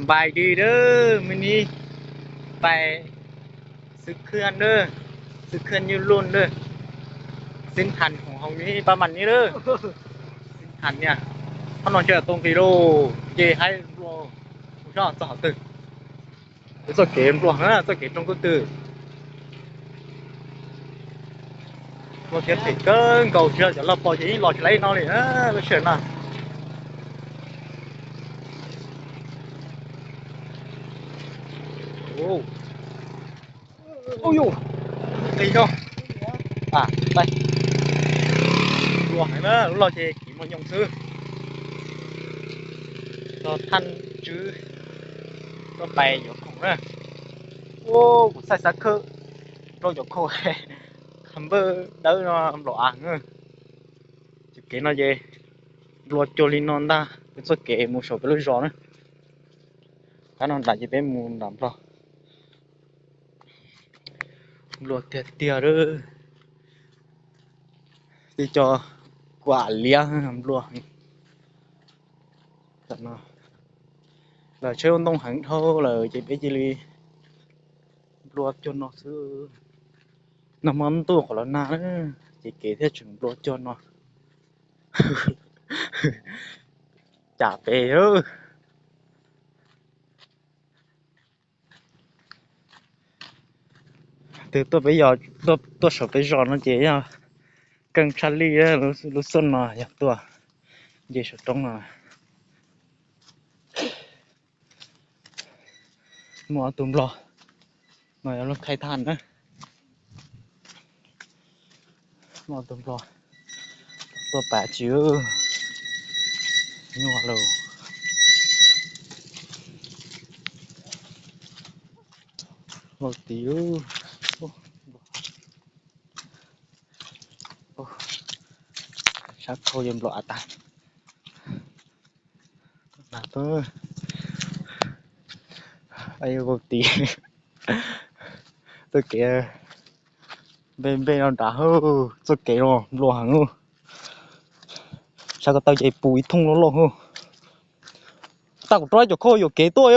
Bài đi đó, mình đi bài xứ Khương đó, xứ Khương Như Luôn đó. Xin thành ủng hộ đi ba mình đi đó. Xin thành nha. Nó nói chuyện tông kỳ đô, về hai đô. Không sao, sao hả tư. Txoj kev nplua, txoj kev roob kub twm. Nplua thiab phem kawg nkaus, tsis yog cov loj pom ces yeej los tsis laib no li lub sij hawm no. Ui yus, qis no. Nplua heev na, lub loj ces kiv mos nyoos xwb. Txog thaj tswb, txoj pais yuav khoom na. Ua kuv txhaj xav khawb rau cov khau qhov npawj dawb no nplaum av. Cov kev no ces nplua cuag li no ntag, peb txoj kev mus saum peb lub zos na. Qab no nram ces peb mus nram Nplog. Nplua tiag tiag lawm. Tej co kuam liab nplua. Lawv tsheb ua ntoo heev dhau lawm ces peb cia li nplua cuag no xwb. Nag hmo ntuj qhov los nag na, ces kev thiaj tseem nplua cuag no. Cas peb twb tuaj peb yos, tuaj saum peb zos no ces yog keej tshaj lij. Lub xub no yog tuaj nce saum roob no. Muaj ob tug nplog no yog lub khaij thaj na. Muaj ob tug nplog tuaj pam tsis nyuaj lawm. Lauj tid, sab khau yuav nplaum av tag. Lauj tid, txoj kev npe npe no nrad, txoj kev no nplua heev. Sab ko taw ces puv ib thooj loj loj. Tag kuv rov cov khau yuam kev tuaj.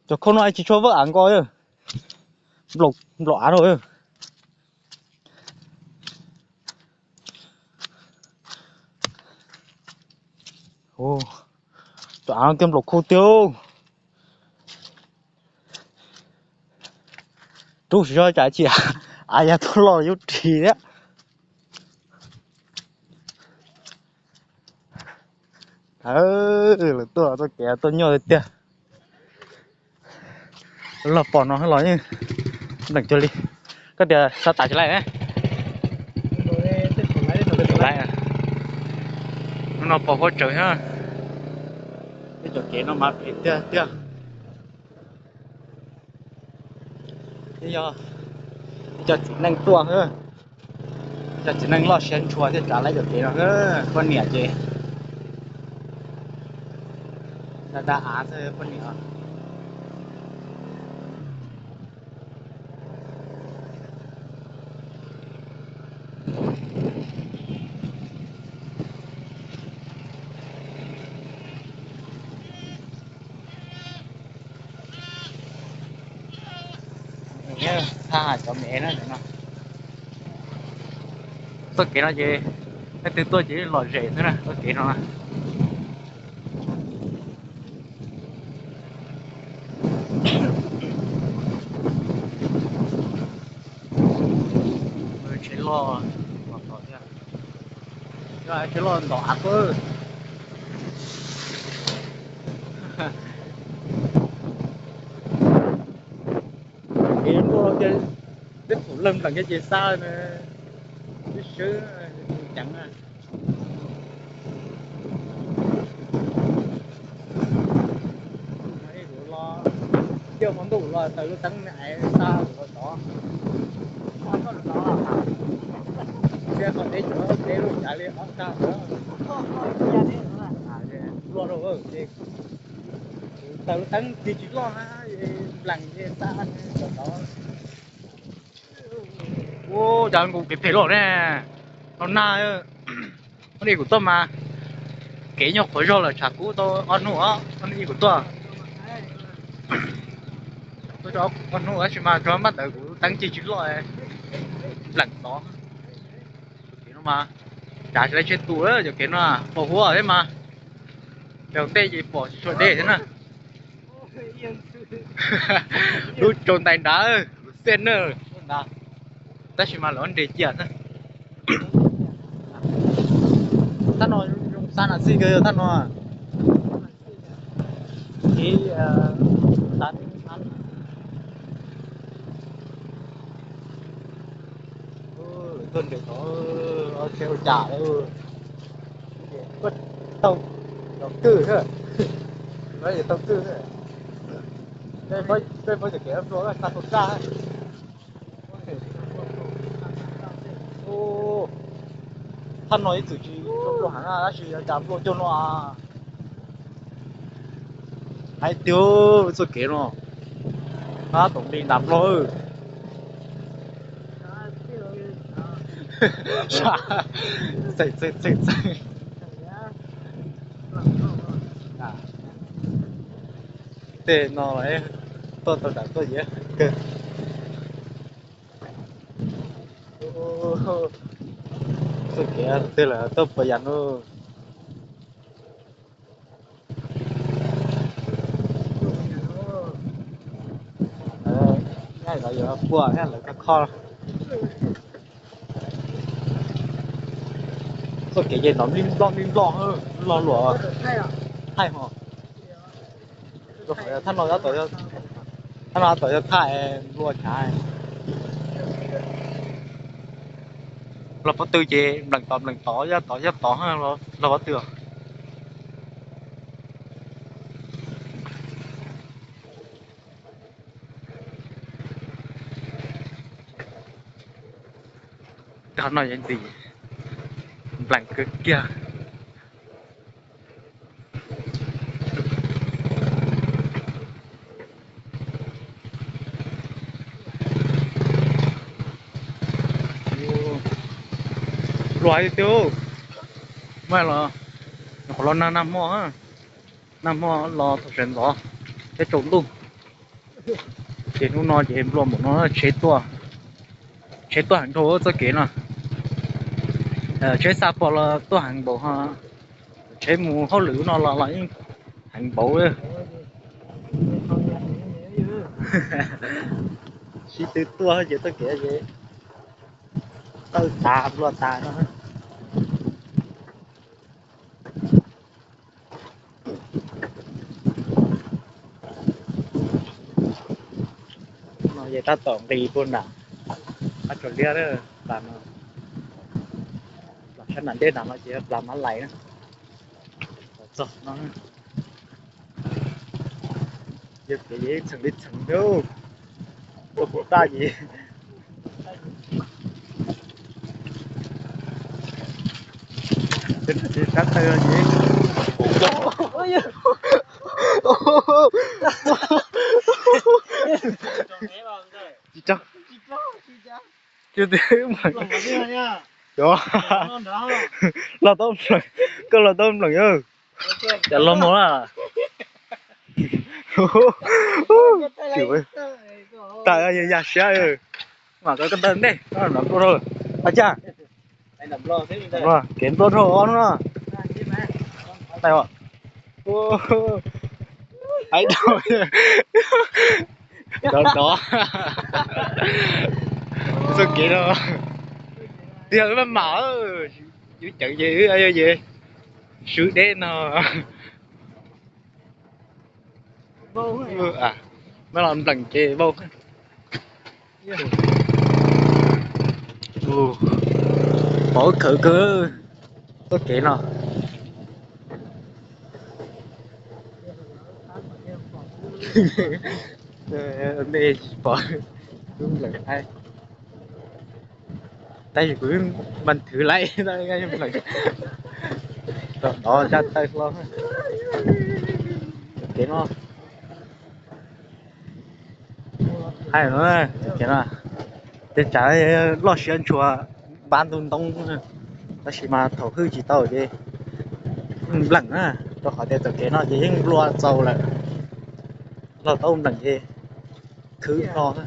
Cov khau no tsis tshua vawj av nkaus. Nplaum av rau. Cov av no kiag nplaum khau tiag. Rub siv zog tsam cia av ya tuaj loj yuav ris thiab. Lawv tuaj txoj kev tuaj nyuaj tiag tiag. Los pom no los yeej nteem cuag li. Koj tias xav tas tsis laij ne? Hnub no pom huab tsawv thiab. Tej cov kev no mas phem tiag tiag. Yog cov txiv neej tuaj, cov txiv neej loj siab ntshua thiaj tsav laib cov kev no. Poj niam ces da da av xwb poj niam. Txoj kev no ces leej twg tuaj ces lom zem xwb na, txoj kev no. Tsheb loj, tsheb loj ntov av kawg. Kev nplua ces tej thaum leej nplees kiag ces xa na, swb swb ceev na. Kuv los, caij hmo ntuj los taws lub teeb aiv xa kuv los tod. Thiab qhov teb chaws teb lub cav li ob tag. Nplua rau ces kuv taws lub teeb tig tsis loj na, nplees ces xa tod. Ua cas nkaus kev phem loj ne, los nag. Ua li kuv tuaj mas Kev nyuag qhuav zog lawm, tshav kub tau ob hnub, ob hnub ib kuv tuaj. Tuaj ob hnub tab sis mas tso mab ntawd kuv teeb ci tsis loj, npleem tod. Kev no mas tsav tsis tau tsheb tu, cov kev no pos huab thiab mas, raug ntej ces pom tsis tshua deb thiab na. Lub tsaus ntais nrad, lub xej na, tab sis mas lawv nres cia na. Thaj no zoo xab na xij kawg thaj no. Tuaj nres tod, tsheb ua cas tau, tau kwj, tau kwj. Peb paub cov kev nplua xa tau tag. Thaj no ib txwm tsis nplua heev tab sis cas nplua cuag no. Hais tias txoj kev no, tab tom nqis ntas nplog. Txeem txeem txeem txeem. Tej no tuaj tau nram tuaj yev kawg. Txoj kev twg lawm tuaj puas yam no. Nyaj lawv yuav puas thiab lawv kho kho. Txoj kev ces nrov nplij nploj nplij nploj, lo lus thaij ho. Thaj no, thaj no tom yog thaij nplua chav. Los pob tw ces npleem tod npleem tod, yaj tod yaj tod, los pob tw. Cov no yeej ntxim npleem kawg kiag. Luag hais tias, mas los, qhov los nag nag hmo, nag hmo los thaum sawv ntxov thiab tsaus ntuj. Ces hnub no ces nplua npaum no, tsheb tuaj, tsheb tuaj heev dhau txoj kev no. Tsheb xa pos los tuaj heev npaum, tsheb mus hauj lwm no los los yeej heev npaum. Sib tw tuaj ces txoj kev ces tawj tas nplua tas no. No ces tab tom nqis puag nram qab tsuas liab, plas no, plas sab nram ntej nram no ces plas mab lais na. Txog no, yog kev txheem li txheem, ua kuv taj ces, sab taw ces, tsis tso, tsis tso, los tau npleem, koj los tau npleem. Cas los mus na. Tas yog yag siab, mam koj taw ntej no nplua rau. A cas kev nplua rau ob no. Hais dov dov, txoj kev no tiag maj mam, yus ceev ces wb ces swb deb no. Muab los npleem ces vau. Pov khawv kawg txoj kev no. Nej tsis pom, wb npleem, tab sis kuv npaj thwv laib, npleem, tom no zaj tawj hlo. Kev no, hais no, kev no, tej tsav loj siab ntshua, npab ntub ntoo, tab sis mas thaum hwj tsis tau ces Npleem na, rau qhov tias txoj kev no ces yeej nplua txaus lawm. Los tau npleem ces khwv hlo na.